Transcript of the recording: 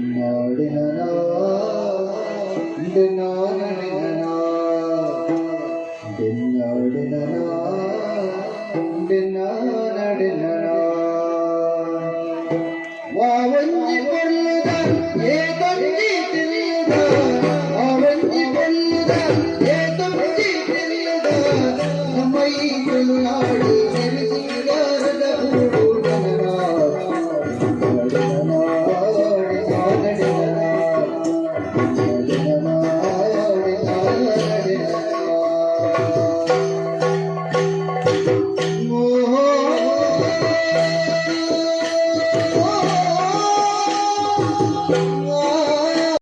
ಡಿನ್ನಾಡಿನನಾ ಡಿನ್ನಾನಡಿನನಾ ಡಿನ್ನಾಡಿನನಾ ಡಿನ್ನಾನಡಿನನಾ. ವಾ ಒಂಜಿ ಪೊರ್ಲುದ ಏತೊಂಜಿ ತಿಲ್ಲುದ, ವಾ ಒಂಜಿ ಪೊರ್ಲುದ.